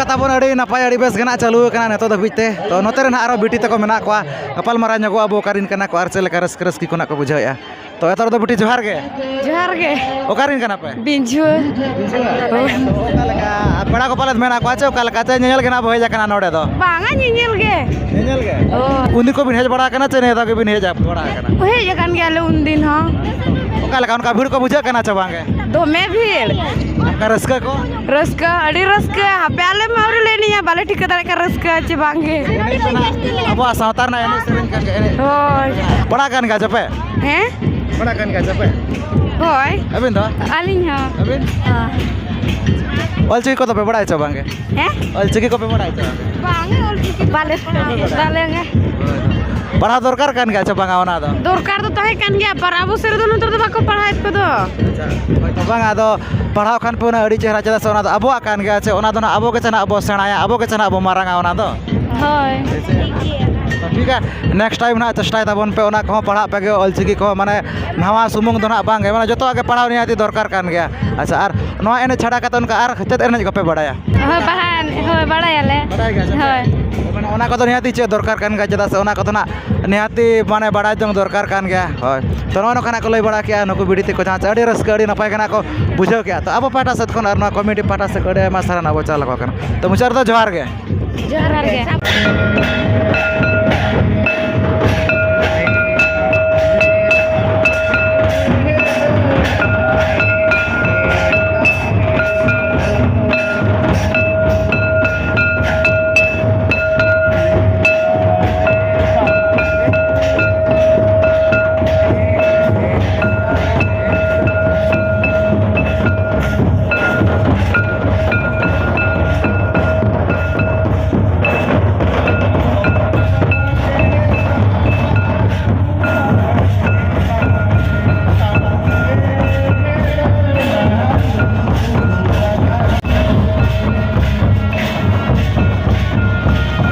ᱛᱟᱵᱚᱱ ᱟᱹᱰᱤ ᱱᱟᱯᱟᱭ, ᱟᱹᱰᱤ ᱵᱮᱥ ᱜᱮ ᱱᱟᱜ ᱪᱟᱹᱞᱩ ᱟᱠᱟᱱᱟ ᱱᱤᱛᱚᱜ ᱫᱷᱟᱹᱵᱤᱡ ᱛᱮ᱾ ᱛᱚ, ᱱᱚᱛᱮ ᱨᱮ ᱱᱟᱜ ᱟᱨᱚ ᱵᱤᱴᱤ ᱛᱟᱠᱚ ᱢᱮᱱᱟᱜ ᱠᱚᱣᱟ, ᱜᱟᱯᱟᱞ ᱢᱟᱨᱟᱣ ᱧᱚᱜᱚᱜ ᱟᱵᱚ ᱚᱠᱟᱨᱮᱱ ᱠᱟᱱᱟ ᱠᱚ ᱟᱨ ᱪᱮᱫ ᱞᱮᱠᱟ ᱨᱟᱹᱥᱠᱟᱹ ᱨᱟᱹᱥᱠᱤ ᱠᱚ ᱱᱟᱜ ᱠᱚ ᱵᱩᱡᱷᱟᱹᱣᱮᱫᱼᱟ᱾ ᱛᱚ, ᱮᱛᱚᱦᱚᱵ ᱫᱚ ᱵᱤᱴᱤ ᱡᱚᱦᱟᱨ ᱜᱮ᱾ ᱡᱚᱦᱟᱨ ᱜᱮ᱾ ᱚᱠᱟᱨᱮᱱ ᱠᱟᱱᱟ ᱯᱮ? ᱵᱤᱸᱡᱷᱩ᱾ ᱵᱤᱸᱡᱷᱩ? ᱦᱳᱭ᱾ ᱚᱠᱟ ᱞᱮᱠᱟ? ᱟᱨ ᱯᱮᱲᱟ ᱠᱚ ᱯᱟᱞᱮᱫ ᱢᱮᱱᱟᱜ ᱠᱚᱣᱟ ᱪᱮ ᱚᱠᱟ ᱞᱮᱠᱟ? ᱪᱮ ᱧᱮᱧᱮᱞ ᱜᱮ ᱱᱟᱜ ᱵᱚ ᱦᱮᱡ ᱟᱠᱟᱱᱟ ᱱᱚᱰᱮ ᱫᱚ? ᱵᱟᱝᱟ, ᱧᱮᱧᱮᱞ ᱜᱮ᱾ ᱧᱮᱧᱮᱞ ᱜᱮ? ᱦᱳᱭ᱾ ᱩᱱ ᱫᱤᱱ ᱠᱚ ᱵᱤᱱ ᱦᱮᱡ ᱵᱟᱲᱟ ᱟᱠᱟᱱᱟ ᱪᱮ ᱱᱤᱭᱟᱹ ᱫᱷᱟᱣ ᱜᱮᱵᱤᱱ ᱦᱮᱡ ᱵᱟᱲᱟ ᱟᱠᱟᱱᱟ? ᱦᱮᱡ ᱟᱠᱟᱱ ᱜᱮᱭᱟᱞᱮ ᱩᱱ ᱫᱤᱱ ᱦᱚᱸ᱾ ᱚᱠᱟ ᱞᱮᱠᱟ, ᱚᱱᱠᱟ ᱵᱷᱤᱲ ᱠᱚ ᱵᱩᱡᱷᱟᱹᱜ ᱠᱟᱱᱟ ᱪᱮ ᱵᱟᱝ ᱜᱮ? ᱫᱚᱢᱮ ᱵᱷᱤᱲ᱾ ᱚᱱᱠᱟ ᱨᱟᱹᱥᱠᱟᱹ ᱠᱚ? ᱨᱟᱹᱥᱠᱟᱹ, ᱟᱹᱰᱤ ᱨᱟᱹᱥᱠᱟᱹ᱾ ᱦᱟᱯᱮ ᱟᱞᱮ ᱢᱟ ᱟᱹᱣᱨᱤ ᱞᱮ ᱮᱱᱮᱡᱼᱟ, ᱵᱟᱞᱮ ᱴᱷᱤᱠᱟᱹ ᱫᱟᱲᱮᱭᱟᱜ ᱠᱟᱱᱟ ᱨᱟᱹᱥᱠᱟᱹ ᱪᱮ ᱵᱟᱝ ᱜᱮ᱾ ᱮᱱᱮᱡ ᱫᱚ ᱱᱟᱜ ᱟᱵᱚᱣᱟᱜ ᱥᱟᱶᱛᱟ ᱨᱮᱱᱟᱜ ᱮᱱᱮᱡ ᱥᱮᱨᱮᱧ ᱠᱟᱱ ᱜᱮᱭᱟ, ᱮᱱᱮᱡ᱾ ᱦᱳᱭ᱾ ᱯᱟᱲᱦᱟᱜ ᱠᱟᱱ ᱜᱮᱭᱟ ᱪᱮ ᱯᱮ? ᱦᱮᱸ? ᱯᱟᱲᱦᱟᱜ ᱠᱟᱱ ᱜᱮᱭᱟ ᱪᱮ ᱯᱮ? ᱦᱳᱭ᱾ ᱟᱹᱵᱤᱱ ᱫᱚ? ᱟᱹᱞᱤᱧ ᱦᱚᱸ᱾ ᱟᱹᱵᱤᱱ? ᱦᱮᱸ᱾ ᱚᱞᱪᱤᱠᱤ ᱠᱚᱫᱚ ᱯᱮ ᱵᱟᱲᱟᱭᱟ ᱪᱮ ᱵᱟᱝ ᱜᱮ? ᱦᱮᱸ? ᱚᱞᱪᱤᱠᱤ ᱠᱚᱯᱮ ᱵᱟᱲᱟᱭᱟ ᱪᱮ ᱵᱟᱝ ᱜᱮ? ᱵᱟᱝ ᱜᱮ, ᱚᱞᱪᱤᱠᱤ ᱵᱟᱞᱮ ᱯᱟᱲᱦᱟᱣ, ᱵᱟᱞᱮ ᱜᱮ᱾ ᱯᱟᱲᱦᱟᱣ ᱫᱚᱨᱠᱟᱨ ᱠᱟᱱ ᱜᱮᱭᱟ ᱪᱮ ᱵᱟᱝᱟ ᱚᱱᱟ ᱫᱚ? ᱫᱚᱨᱠᱟᱨ ᱫᱚ ᱛᱟᱦᱮᱸ ᱠᱟᱱ ᱜᱮᱭᱟ, ᱯᱟᱨ ᱟᱵᱚ ᱥᱮᱫ ᱨᱮᱫᱚ ᱱᱚᱛᱮ ᱨᱮᱫᱚ ᱵᱟᱠᱚ ᱯᱟᱲᱦᱟᱣᱮᱫ ᱠᱚᱫᱚ᱾ ᱟᱪᱪᱷᱟ, ᱦᱳᱭᱛᱚ ᱵᱟᱝᱟ, ᱟᱫᱚ ᱯᱟᱲᱦᱟᱣ ᱠᱷᱟᱱ ᱯᱮ ᱚᱱᱟ ᱟᱹᱰᱤ ᱪᱮᱦᱨᱟ, ᱪᱮᱫᱟᱜ ᱥᱮ ᱚᱱᱟ ᱫᱚ ᱟᱵᱚᱣᱟᱜ ᱠᱟᱱ ᱜᱮᱭᱟ ᱪᱮ, ᱚᱱᱟ ᱫᱚ ᱱᱟᱜ ᱟᱵᱚ ᱜᱮ ᱪᱮ ᱱᱟᱜ ᱵᱚ ᱥᱮᱬᱟᱭᱟ, ᱟᱵᱚ ᱜᱮ ᱪᱮ ᱱᱟᱜ ᱵᱚ ᱢᱟᱨᱟᱝᱟ ᱚᱱᱟ ᱫᱚ᱾ ᱦᱳᱭ᱾ ᱴᱷᱤᱠ ᱜᱮᱭᱟ, next time ᱱᱟᱜ ᱪᱮᱥᱴᱟᱭ ᱛᱟᱵᱚᱱ ᱯᱮ, ᱚᱱᱟ ᱠᱚᱦᱚᱸ ᱯᱟᱲᱦᱟᱜ ᱯᱮ ᱜᱮ, ᱚᱞᱪᱤᱠᱤ ᱠᱚᱦᱚᱸ, ᱢᱟᱱᱮ ᱱᱟᱣᱟ ᱥᱩᱢᱩᱝ ᱫᱚ ᱱᱟᱜ ᱵᱟᱝ ᱜᱮ, ᱢᱟᱱᱮ ᱡᱚᱛᱚᱣᱟᱜ ᱜᱮ ᱯᱟᱲᱦᱟᱣ ᱱᱤᱦᱟᱹᱛᱤ ᱫᱚᱨᱠᱟᱨ ᱠᱟᱱ ᱜᱮᱭᱟ᱾ ᱟᱪᱪᱷᱟ, ᱟᱨ ᱱᱚᱣᱟ ᱮᱱᱮᱡ ᱪᱷᱟᱲᱟ ᱠᱟᱛᱮ ᱚᱱᱠᱟ ᱟᱨ ᱪᱮᱫ ᱮᱱᱮᱡ ᱠᱚᱯᱮ ᱵᱟᱲᱟᱭᱟ? ᱦᱳᱭ, ᱵᱟᱦᱟ ᱮᱱᱮᱡ, ᱦᱳᱭ, ᱵᱟᱲᱟᱭᱟᱞᱮ᱾ ᱵᱟᱲᱟᱭ ᱜᱮᱭᱟ ᱥᱮ? ᱦᱳᱭ᱾ ᱢᱟᱱᱮ ᱚᱱᱟ ᱠᱚᱫᱚ ᱱᱤᱦᱟᱹᱛᱤ ᱪᱮᱫ ᱫᱚᱨᱠᱟᱨ ᱠᱟᱱ ᱜᱮᱭᱟ, ᱪᱮᱫᱟᱜ ᱥᱮ ᱚᱱᱟ ᱠᱚᱫᱚ ᱱᱟᱜ ᱱᱤᱦᱟᱹᱛᱤ ᱢᱟᱱᱮ ᱵᱟᱲᱟᱭ ᱡᱚᱝ ᱫᱚᱨᱠᱟᱨ ᱠᱟᱱ ᱜᱮᱭᱟ᱾ ᱦᱳᱭ᱾ ᱛᱚ, ᱱᱚᱜᱼᱚ ᱱᱚᱝᱠᱟ ᱱᱟᱜ ᱠᱚ ᱞᱟᱹᱭ ᱵᱟᱲᱟ ᱠᱮᱜᱼᱟ ᱱᱩᱠᱩ ᱵᱤᱴᱤ ᱛᱟᱠᱚ, ᱡᱟᱦᱟᱸ ᱪᱮ ᱟᱹᱰᱤ ᱨᱟᱹᱥᱠᱟᱹ, ᱟᱹᱰᱤ ᱱᱟᱯᱟᱭ ᱜᱮ ᱱᱟᱜ ᱠᱚ ᱵᱩᱡᱷᱟᱹᱣ ᱠᱮᱜᱼᱟ᱾ ᱛᱚ, ᱟᱵᱚ ᱯᱟᱦᱴᱟ ᱥᱮᱫ ᱠᱷᱚᱱ ᱟᱨ ᱱᱚᱣᱟ ᱠᱚᱢᱤᱴᱤ ᱯᱟᱦᱴᱟ ᱥᱮᱫ ᱠᱷᱚᱱ ᱟᱹᱰᱤ ᱟᱭᱢᱟ ᱥᱟᱨᱦᱟᱣ ᱱᱟᱜ ᱵᱚ ᱪᱟᱞ ᱟᱠᱚ ᱠᱟᱱᱟ᱾ ᱛᱚ, ᱢᱩᱪᱟᱹᱫ ᱨᱮᱫᱚ ᱡᱚᱦᱟᱨ ᱜᱮ᱾ ᱡᱚᱦᱟᱨ ᱜᱮ᱾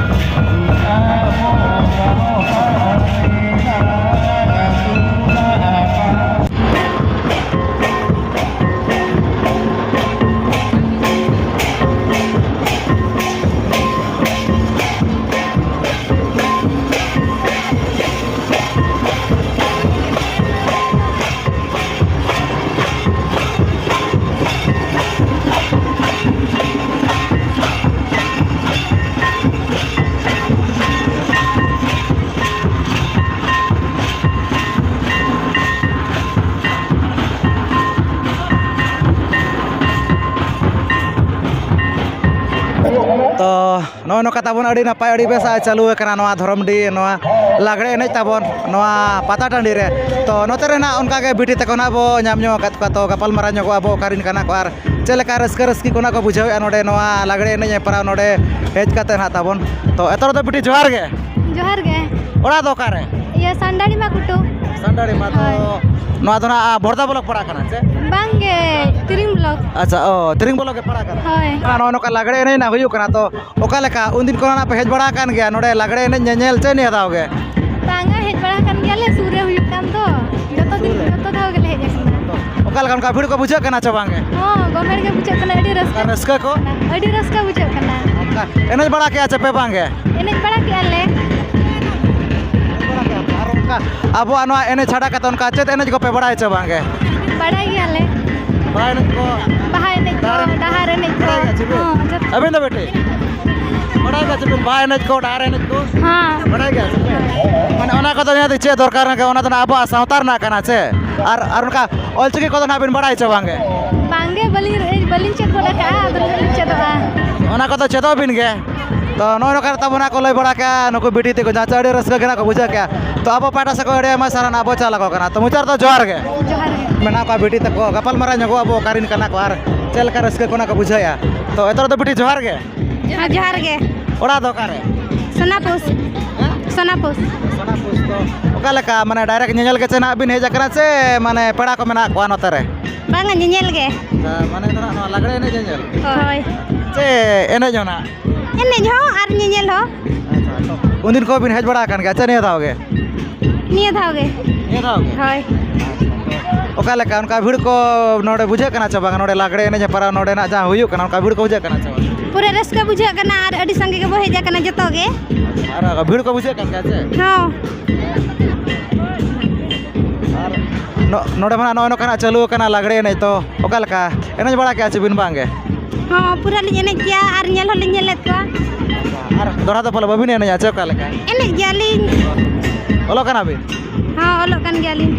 ᱱᱚᱜᱼᱚ ᱱᱚᱝᱠᱟ ᱛᱟᱵᱚᱱ ᱟᱹᱰᱤ ᱱᱟᱯᱟᱭ, ᱟᱹᱰᱤ ᱵᱮᱥ ᱪᱟᱹᱞᱩ ᱟᱠᱟᱱᱟ ᱱᱚᱣᱟ ᱫᱷᱚᱨᱚᱢᱰᱤ, ᱱᱚᱣᱟ ᱞᱟᱜᱽᱲᱮ ᱮᱱᱮᱡ ᱛᱟᱵᱚᱱ ᱱᱚᱣᱟ ᱯᱟᱛᱟ ᱴᱟᱺᱰᱤ ᱨᱮ᱾ ᱛᱚ, ᱱᱚᱛᱮ ᱨᱮ ᱱᱟᱜ ᱚᱱᱠᱟ ᱜᱮ ᱵᱤᱴᱤ ᱛᱟᱠᱚ ᱱᱟᱜ ᱵᱚ ᱧᱟᱢ ᱧᱚᱜ ᱟᱠᱟᱫ ᱠᱚᱣᱟ, ᱛᱚ, ᱜᱟᱯᱟᱞ ᱢᱟᱨᱟᱣ ᱧᱚᱜᱚᱜ ᱟᱵᱚ ᱚᱠᱟᱨᱮᱱ ᱠᱟᱱᱟ ᱠᱚ ᱟᱨ ᱪᱮᱫ ᱞᱮᱠᱟ ᱨᱟᱹᱥᱠᱟᱹ ᱨᱟᱹᱥᱠᱤ ᱠᱚ ᱱᱟᱜ ᱠᱚ ᱵᱩᱡᱷᱟᱹᱣᱮᱫᱼᱟ ᱱᱚᱰᱮ ᱱᱚᱣᱟ ᱞᱟᱜᱽᱲᱮ ᱮᱱᱮᱡ ᱦᱮᱯᱨᱟᱣ ᱱᱚᱰᱮ ᱦᱮᱡ ᱠᱟᱛᱮ ᱱᱟᱜ ᱛᱟᱵᱚᱱ᱾ ᱛᱚ, ᱮᱛᱚᱦᱚᱵ ᱫᱚ ᱵᱤᱴᱤ ᱡᱚᱦᱟᱨ ᱜᱮ᱾ ᱡᱚᱦᱟᱨ ᱜᱮ᱾ ᱚᱲᱟᱜ ᱫᱚ ᱚᱠᱟᱨᱮ? ᱤᱭᱟᱹ, ᱥᱟᱱᱰᱟᱲᱤ ᱢᱟ ᱠᱩᱴᱩ᱾ ᱥᱟᱱᱰᱟᱲᱤ ᱢᱟ ᱫᱚ ᱦᱳᱭ᱾ ᱱᱚᱣᱟ ᱫᱚ ᱱᱟᱜ ᱵᱚᱲᱫᱟ ᱵᱞᱚᱠ ᱯᱟᱲᱟᱜ ᱠᱟᱱᱟ ᱪᱮ? ᱵᱟᱝ ᱜᱮ, ᱛᱤᱨᱤᱝ ᱵᱞᱚᱠ᱾ ᱟᱪᱪᱷᱟ, ᱚ, ᱛᱤᱨᱤᱝ ᱵᱞᱚᱠ ᱜᱮ ᱯᱟᱲᱟᱜ ᱠᱟᱱᱟ᱾ ᱦᱳᱭ᱾ ᱟᱨ ᱱᱚᱜᱼᱚ ᱱᱚᱝᱠᱟ ᱞᱟᱜᱽᱲᱮ ᱮᱱᱮᱡ ᱱᱟᱜ ᱦᱩᱭᱩᱜ ᱠᱟᱱᱟ, ᱛᱚ ᱚᱠᱟ ᱞᱮᱠᱟ ᱩᱱᱫᱤᱱ ᱠᱷᱚᱱᱟᱜ ᱯᱮ ᱦᱮᱡ ᱵᱟᱲᱟ ᱟᱠᱟᱱ ᱜᱮᱭᱟ ᱱᱚᱰᱮ ᱞᱟᱜᱽᱲᱮ ᱮᱱᱮᱡ ᱧᱮᱧᱮᱞ ᱪᱮ ᱱᱤᱭᱟᱹ ᱫᱷᱟᱣ ᱜᱮ? ᱵᱟᱝᱟ, ᱦᱮᱡ ᱵᱟᱲᱟ ᱟᱠᱟᱱ ᱜᱮᱭᱟᱞᱮ, ᱥᱩᱨ ᱨᱮ ᱦᱩᱭᱩᱜ ᱠᱟᱱ ᱫᱚ᱾ ᱡᱚᱛᱚ ᱫᱤᱱ, ᱥᱩᱨ ᱨᱮ? ᱡᱚᱛᱚ ᱫᱷᱟᱣ ᱜᱮᱞᱮ ᱦᱮᱡ ᱟᱠᱟᱱᱟ᱾ ᱚᱠᱟ ᱞᱮᱠᱟ ᱚᱱᱠᱟ ᱵᱷᱤᱲ ᱠᱚ ᱵᱩᱡᱷᱟᱹᱜ ᱠᱟᱱᱟ ᱪᱮ ᱵᱟᱝ ᱜᱮ? ᱦᱚᱸ, ᱜᱚᱢᱮᱲ ᱜᱮ ᱵᱩᱡᱷᱟᱹᱜ ᱠᱟᱱᱟ, ᱟᱹᱰᱤ ᱨᱟᱹᱥᱠᱟᱹ᱾ ᱟᱨ ᱨᱟᱹᱥᱠᱟᱹ ᱠᱚ? ᱟᱹᱰᱤ ᱨᱟᱹᱥᱠᱟᱹ ᱵᱩᱡᱷᱟᱹᱜ ᱠᱟᱱᱟ᱾ ᱚᱱᱠᱟ ᱮᱱᱮᱡ ᱵᱟᱲᱟ ᱠᱮᱜᱼᱟ ᱪᱮ ᱯᱮ ᱵᱟᱝ ᱜᱮ? ᱮᱱᱮᱡ ᱵᱟᱲᱟ ᱠᱮᱜᱼᱟ ᱞᱮ᱾ ᱟᱨ ᱚᱱᱠᱟ ᱟᱵᱚᱣᱟᱜ ᱱᱚᱣᱟ ᱮᱱᱮᱡ ᱪᱷᱟᱰᱟ ᱠᱟᱛᱮ ᱚᱱᱠᱟ ᱪᱮᱫ ᱮᱱᱮᱡ ᱠᱚᱯᱮ ᱵᱟᱲᱟᱭᱟ ᱪᱮ ᱵᱟᱝ ᱜᱮ? ᱵᱟᱲᱟᱭ ᱜᱮᱭᱟᱞᱮ᱾ ᱵᱟᱦᱟ ᱮᱱᱮᱡ ᱠᱚ? ᱵᱟᱦᱟ ᱮᱱᱮᱡ ᱠᱚ, ᱰᱟᱦᱟᱨ ᱮᱱᱮᱡ ᱠᱚ᱾ ᱰᱟᱦᱟᱨ ᱮᱱᱮᱡ ᱠᱚ᱾ ᱦᱚᱸ, ᱡᱚᱛᱚ᱾ ᱟᱹᱵᱤᱱ ᱫᱚ ᱵᱮᱴᱤ? ᱵᱟᱲᱟᱭ ᱜᱮᱭᱟ ᱪᱮ ᱵᱤᱱ ᱵᱟᱦᱟ ᱮᱱᱮᱡ ᱠᱚ, ᱰᱟᱦᱟᱨ ᱮᱱᱮᱡ ᱠᱚ? ᱦᱚᱸ᱾ ᱵᱟᱲᱟᱭ ᱜᱮᱭᱟ ᱪᱮ ᱯᱮ? ᱢᱟᱱᱮ ᱚᱱᱟ ᱠᱚᱫᱚ ᱱᱤᱦᱟᱹᱛ ᱪᱮᱫ ᱫᱚᱨᱠᱟᱨ ᱠᱟᱱᱟ, ᱚᱱᱟ ᱫᱚ ᱱᱟᱜ ᱟᱵᱚᱣᱟᱜ ᱥᱟᱶᱛᱟ ᱨᱮᱱᱟᱜ ᱠᱟᱱᱟ ᱪᱮ? ᱟᱨ, ᱟᱨ ᱚᱱᱠᱟ ᱚᱞᱪᱤᱠᱤ ᱠᱚᱫᱚ ᱱᱟᱜ ᱵᱤᱱ ᱵᱟᱲᱟᱭ ᱪᱮ ᱵᱟᱝ ᱜᱮ? ᱵᱟᱝ ᱜᱮ, ᱵᱟᱹᱞᱤᱧ, ᱵᱟᱹᱞᱤᱧ ᱪᱮᱫ ᱜᱚᱫ ᱟᱠᱟᱫᱼᱟ, ᱟᱫᱚ ᱞᱤᱧ ᱪᱮᱫᱚᱜᱼᱟ᱾ ᱚᱱᱟ ᱠᱚᱫᱚ ᱪᱮᱫᱚᱜ ᱵᱤᱱ ᱜᱮ᱾ ᱛᱚ, ᱱᱚᱜᱼᱚᱭ ᱱᱚᱝᱠᱟ ᱛᱟᱵᱚᱱᱟ ᱠᱚ ᱞᱟᱹᱭ ᱵᱟᱲᱟ ᱠᱮᱜᱼᱟ, ᱱᱩᱠᱩ ᱵᱤᱴᱤ ᱛᱟᱠᱚ ᱡᱟᱦᱟᱸ ᱪᱮ ᱟᱹᱰᱤ ᱨᱟᱹᱥᱠᱟᱹ ᱜᱮ ᱱᱟᱜ ᱠᱚ ᱵᱩᱡᱷᱟᱹᱣ ᱠᱮᱜᱼᱟ᱾ ᱛᱚ, ᱟᱵᱚ ᱯᱟᱦᱴᱟ ᱥᱮᱫ ᱠᱷᱚᱱ ᱟᱹᱰᱤ ᱟᱭᱢᱟ ᱥᱟᱨᱦᱟᱣ ᱱᱟᱜ ᱵᱚ ᱪᱟᱞ ᱟᱠᱚ ᱠᱟᱱᱟ᱾ ᱛᱚ, ᱢᱩᱪᱟᱹᱫ ᱨᱮᱫᱚ ᱡᱚᱦᱟᱨ ᱜᱮ᱾ ᱡᱚᱦᱟᱨ ᱜᱮ᱾ ᱢᱮᱱᱟᱜ ᱠᱚᱣᱟ ᱵᱤᱴᱤ ᱛᱟᱠᱚ, ᱜᱟᱯᱟᱞ ᱢᱟᱨᱟᱣ ᱧᱚᱜᱚᱜ ᱟᱵᱚ ᱚᱠᱟᱨᱮᱱ ᱠᱟᱱᱟ ᱠᱚ ᱟᱨ ᱪᱮᱫ ᱞᱮᱠᱟ ᱨᱟᱹᱥᱠᱟᱹ ᱠᱚ ᱱᱟᱜ ᱠᱚ ᱵᱩᱡᱷᱟᱹᱣᱮᱜᱼᱟ᱾ ᱛᱚ, ᱮᱛᱚᱦᱚᱵ ᱫᱚ ᱵᱤᱴᱤ ᱡᱚᱦᱟᱨ ᱜᱮ᱾ ᱦᱮᱸ, ᱡᱚᱦᱟᱨ ᱜᱮ᱾ ᱚᱲᱟᱜ ᱫᱚ ᱚᱠᱟᱨᱮ? ᱥᱳᱱᱟᱯᱩᱥ᱾ ᱦᱮᱸ? ᱥᱳᱱᱟᱯᱩᱥ᱾ ᱥᱳᱱᱟᱯᱩᱥ ᱫᱚ ᱚᱠᱟ ᱞᱮᱠᱟ, ᱢᱟᱱᱮ direct ᱧᱮᱧᱮᱞ ᱜᱮ ᱪᱮ ᱱᱟᱜ ᱵᱤᱱ ᱦᱮᱡ ᱟᱠᱟᱱᱟ ᱥᱮ ᱢᱟᱱᱮ ᱯᱮᱲᱟ ᱠᱚ ᱢᱮᱱᱟᱜ ᱠᱚᱣᱟ ᱱᱚᱛᱮ ᱨᱮ? ᱵᱟᱝᱟ, ᱧᱮᱧᱮᱞ ᱜᱮ᱾ ᱟᱪᱪᱷᱟ, ᱢᱟᱱᱮ ᱫᱚ ᱱᱟᱜ ᱱᱚᱣᱟ ᱞᱟᱜᱽᱲᱮ ᱮᱱᱮᱡ ᱧᱮᱧᱮᱞ? ᱦᱳᱭ᱾ ᱪᱮ ᱮᱱᱮᱡ ᱦᱚᱸ ᱱᱟᱜ? ᱮᱱᱮᱡ ᱦᱚᱸ ᱟᱨ ᱧᱮᱧᱮᱞ ᱦᱚᱸ᱾ ᱟᱪᱪᱷᱟ, ᱛᱚ ᱩᱱᱫᱤᱱ ᱠᱷᱚᱱ ᱵᱤᱱ ᱦᱮᱡ ᱵᱟᱲᱟ ᱟᱠᱟᱱ ᱜᱮᱭᱟ ᱪᱮ ᱱᱤᱭᱟᱹ ᱫᱷᱟᱣ ᱜᱮ? ᱱᱤᱭᱟᱹ ᱫᱷᱟᱣ ᱜᱮ᱾ ᱱᱤᱭᱟᱹ ᱫᱷᱟᱣ ᱜᱮ? ᱦᱳᱭ᱾ ᱚᱠᱟ ᱞᱮᱠᱟ ᱚᱱᱠᱟ ᱵᱷᱤᱲ ᱠᱚ ᱱᱚᱰᱮ ᱵᱩᱡᱷᱟᱹᱜ ᱠᱟᱱᱟ ᱪᱮ ᱵᱟᱝ? ᱱᱚᱰᱮ ᱞᱟᱜᱽᱲᱮ ᱮᱱᱮᱡ ᱦᱮᱯᱨᱟᱣ ᱱᱚᱰᱮᱱᱟᱜ ᱡᱟᱦᱟᱸ ᱦᱩᱭᱩᱜ ᱠᱟᱱᱟ, ᱚᱱᱠᱟ ᱵᱷᱤᱲ ᱠᱚ ᱵᱩᱡᱷᱟᱹᱜ ᱠᱟᱱᱟ ᱪᱮ ᱵᱟᱝ? ᱯᱩᱨᱟᱹ ᱨᱟᱹᱥᱠᱟᱹ ᱵᱩᱡᱷᱟᱹᱜ ᱠᱟᱱᱟ ᱟᱨ ᱟᱹᱰᱤ ᱥᱟᱸᱜᱮ ᱜᱮᱵᱚ ᱦᱮᱡ ᱟᱠᱟᱱᱟ ᱡᱚᱛᱚ ᱜᱮ᱾ ᱟᱨ ᱵᱷᱤᱲ ᱠᱚ ᱵᱩᱡᱷᱟᱹᱜ ᱠᱟᱱ ᱜᱮᱭᱟ ᱪᱮ? ᱦᱚᱸ᱾ ᱟᱨ ᱱᱚ-, ᱱᱚᱰᱮ ᱢᱟ ᱱᱚᱜᱼᱚᱭ ᱱᱚᱝᱠᱟᱱᱟᱜ ᱪᱟᱹᱞᱩ ᱟᱠᱟᱱᱟ ᱞᱟᱜᱽᱲᱮ ᱮᱱᱮᱡ, ᱛᱚ ᱚᱠᱟ ᱞᱮᱠᱟ ᱮᱱᱮᱡ ᱵᱟᱲᱟ ᱠᱮᱜᱼᱟ ᱪᱮ ᱵᱤᱱ ᱵᱟᱝ ᱜᱮ? ᱦᱚᱸ, ᱯᱩᱨᱟᱹ ᱞᱤᱧ ᱮᱱᱮᱡ ᱜᱮᱭᱟ ᱟᱨ ᱧᱮᱞ ᱦᱚᱸᱞᱤᱧ ᱧᱮᱞᱮᱫ ᱠᱚᱣᱟ᱾ ᱟᱨ ᱫᱚᱦᱲᱟ ᱫᱚ ᱯᱟᱞᱮ ᱵᱟᱹᱵᱤᱱ ᱮᱱᱮᱡᱼᱟ ᱪᱮ ᱚᱠᱟ ᱞᱮᱠᱟ? ᱮᱱᱮᱡ ᱜᱮᱭᱟᱞᱤᱧ᱾ ᱚᱞᱚᱜ ᱠᱟᱱᱟ ᱵᱤᱱ? ᱦᱚᱸ, ᱚᱞᱚᱜ ᱠᱟᱱ ᱜᱮᱭᱟᱞᱤᱧ᱾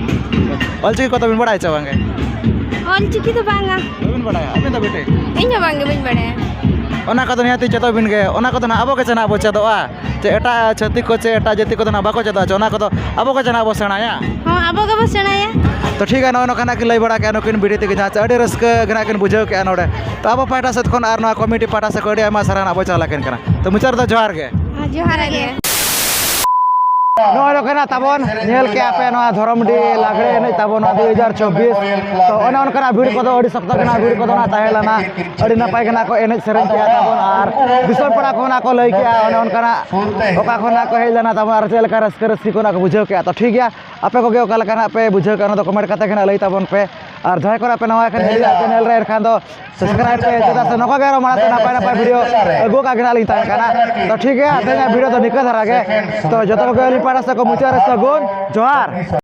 ᱚᱞᱪᱤᱠᱤ ᱠᱚᱫᱚ ᱵᱤᱱ ᱵᱟᱲᱟᱭᱟ ᱪᱮ ᱵᱟᱝ ᱜᱮ? ᱚᱞᱪᱤᱠᱤ ᱫᱚ ᱵᱟᱝᱟ᱾ ᱵᱟᱹᱵᱤᱱ ᱵᱟᱲᱟᱭᱟ? ᱟᱹᱵᱤᱱ ᱫᱚ ᱵᱤᱴᱤ? ᱤᱧ ᱦᱚᱸ ᱵᱟᱝ ᱜᱮ, ᱵᱟᱹᱧ ᱵᱟᱲᱟᱭᱟ᱾ ᱚᱱᱟ ᱠᱚᱫᱚ ᱱᱤᱦᱟᱹᱛᱤ ᱪᱮᱫᱚᱜ ᱵᱤᱱ ᱜᱮ᱾ ᱚᱱᱟ ᱠᱚᱫᱚ ᱱᱟᱦᱟᱜ ᱟᱵᱚ ᱜᱮ ᱪᱮ ᱱᱟᱦᱟᱜ ᱵᱚ ᱪᱮᱫᱚᱜᱼᱟ, ᱪᱮ ᱮᱴᱟᱜ ᱪᱷᱟᱹᱛᱤᱠ ᱠᱚ ᱪᱮ ᱮᱴᱟᱜ ᱡᱟᱹᱛᱤ ᱠᱚᱫᱚ ᱱᱟᱦᱟᱜ ᱵᱟᱠᱚ ᱪᱮᱫᱚᱜᱼᱟ, ᱪᱮ ᱚᱱᱟ ᱠᱚᱫᱚ ᱟᱵᱚ ᱜᱮ ᱪᱮ ᱱᱟᱦᱟᱜ ᱵᱚ ᱥᱮᱬᱟᱭᱟ᱾ ᱦᱚᱸ, ᱟᱵᱚ ᱜᱮᱵᱚ ᱥᱮᱬᱟᱭᱟ᱾ ᱛᱚ ᱴᱷᱤᱠ ᱜᱮᱭᱟ, ᱱᱚᱜᱼᱚᱭ ᱱᱚᱝᱠᱟ ᱱᱟᱜ ᱠᱤᱱ ᱞᱟᱹᱭ ᱵᱟᱲᱟ ᱠᱮᱜᱼᱟ ᱱᱩᱠᱤᱱ ᱵᱤᱴᱤ ᱛᱟᱹᱠᱤᱱ, ᱡᱟᱦᱟᱸ ᱪᱮ ᱟᱹᱰᱤ ᱨᱟᱹᱥᱠᱟᱹ ᱜᱮ ᱱᱟᱦᱟᱜ ᱠᱤᱱ ᱵᱩᱡᱷᱟᱹᱣ ᱠᱮᱜᱼᱟ ᱱᱚᱰᱮ᱾ ᱛᱚ ᱟᱵᱚ ᱯᱟᱦᱴᱟ ᱥᱮᱫ ᱠᱷᱚᱱ ᱟᱨ ᱱᱚᱣᱟ ᱠᱚᱢᱤᱴᱤ ᱯᱟᱦᱴᱟ ᱥᱮᱫ ᱠᱷᱚᱱ ᱟᱹᱰᱤ ᱟᱭᱢᱟ ᱥᱟᱨᱦᱟᱣ ᱱᱟᱦᱟᱜ ᱵᱚ ᱪᱟᱞ ᱟᱹᱠᱤᱱ ᱠᱟᱱᱟ᱾ ᱛᱚ ᱢᱩᱪᱟᱹᱫ ᱨᱮᱫᱚ ᱡᱚᱦᱟᱨ ᱜᱮ᱾ ᱦᱮᱸ, ᱡᱚᱦᱟᱨ ᱜᱮ᱾ ᱱᱚᱜᱼᱚᱭ ᱱᱚᱝᱠᱟᱱᱟᱜ ᱛᱟᱵᱚᱱ ᱧᱮᱞ ᱠᱮᱜᱼᱟ ᱯᱮ ᱱᱚᱣᱟ ᱫᱷᱚᱨᱚᱢᱰᱤ ᱞᱟᱜᱽᱲᱮ ᱮᱱᱮᱡ ᱛᱟᱵᱚᱱ ᱱᱚᱣᱟ ᱫᱩ ᱦᱟᱡᱟᱨ ᱪᱚᱵᱵᱤᱥ᱾ ᱛᱚ ᱚᱱᱮ ᱚᱱᱠᱟᱱᱟᱜ ᱵᱷᱤᱲ ᱠᱚᱫᱚ ᱟᱹᱰᱤ ᱥᱚᱠᱛᱚ ᱜᱮ ᱱᱟᱜ ᱵᱷᱤᱲ ᱠᱚᱫᱚ ᱱᱟᱜ ᱛᱟᱦᱮᱸ ᱞᱮᱱᱟ᱾ ᱟᱹᱰᱤ ᱱᱟᱯᱟᱭ ᱜᱮ ᱱᱟᱜ ᱠᱚ ᱮᱱᱮᱡ ᱥᱮᱨᱮᱧ ᱠᱮᱜᱼᱟ ᱛᱟᱵᱚᱱ, ᱟᱨ ᱫᱤᱥᱚᱢ ᱯᱟᱲᱟ ᱠᱚᱦᱚᱸ ᱱᱟᱜ ᱠᱚ ᱞᱟᱹᱭ ᱠᱮᱜᱼᱟ ᱚᱱᱮ ᱚᱱᱠᱟᱱᱟᱜ ᱚᱠᱟ ᱠᱷᱚᱱ ᱱᱟᱜ ᱠᱚ ᱦᱮᱡ ᱞᱮᱱᱟ ᱛᱟᱵᱚᱱ, ᱟᱨ ᱪᱮᱫ ᱞᱮᱠᱟ ᱨᱟᱹᱥᱠᱟᱹ ᱨᱟᱹᱥᱠᱤ ᱠᱚ ᱱᱟᱜ ᱠᱚ ᱵᱩᱡᱷᱟᱹᱣ ᱠᱮᱜᱼᱟ᱾ ᱛᱚ ᱴᱷᱤᱠ ᱜᱮᱭᱟ, ᱟᱯᱮ ᱠᱚᱜᱮ ᱚᱠᱟ ᱞᱮᱠᱟ ᱱᱟᱜ ᱯᱮ ᱵᱩᱡᱷᱟᱹᱣ ᱠᱮᱜᱼᱟ ᱚᱱᱟ ᱫᱚ ᱠᱚᱢᱮᱱᱴ ᱠᱟᱛᱮ ᱜᱮ ᱱᱟᱜ ᱞᱟᱹᱭ ᱛᱟᱵᱚᱱ ᱯᱮ᱾ ᱟᱨ ᱡᱟᱦᱟᱸᱭ ᱠᱚ ᱱᱟᱜ ᱯᱮ ᱱᱟᱣᱟ ᱠᱟᱱᱟ ᱟᱹᱞᱤᱧᱟᱜ ᱪᱮᱱᱮᱞ ᱨᱮ, ᱮᱱᱠᱷᱟᱱ ᱫᱚ ᱥᱟᱵᱥᱠᱨᱟᱭᱤᱵ ᱯᱮ, ᱪᱮᱫᱟᱜ ᱥᱮ ᱱᱚᱝᱠᱟ ᱜᱮ ᱟᱨᱚ ᱢᱟᱲᱟᱝ ᱛᱮ ᱱᱟᱯᱟᱭ ᱱᱟᱯᱟᱭ ᱵᱷᱤᱰᱤᱭᱳ ᱟᱹᱜᱩ ᱠᱟᱜ ᱜᱮ ᱱᱟᱜ ᱞᱤᱧ ᱛᱟᱦᱮᱸ ᱠᱟᱱᱟ᱾ ᱛᱚ ᱴᱷᱤᱠ ᱜᱮᱭᱟ, ᱛᱮᱦᱮᱧᱟᱜ ᱵᱷᱤᱰᱤᱭᱳ ᱫᱚ ᱱᱤᱝᱠᱟᱹ ᱫᱷᱟᱨᱟ ᱜᱮ᱾ ᱛᱚ ᱡᱚᱛᱚ ᱠᱚᱜᱮ ᱟᱹᱞᱤᱧ ᱯᱟᱦᱴᱟ ᱥᱮᱫ ᱠᱷᱚᱱ ᱢᱩᱪᱟᱹᱫ ᱨᱮ ᱥᱟᱹᱜᱩᱱ ᱡᱚᱦᱟᱨ᱾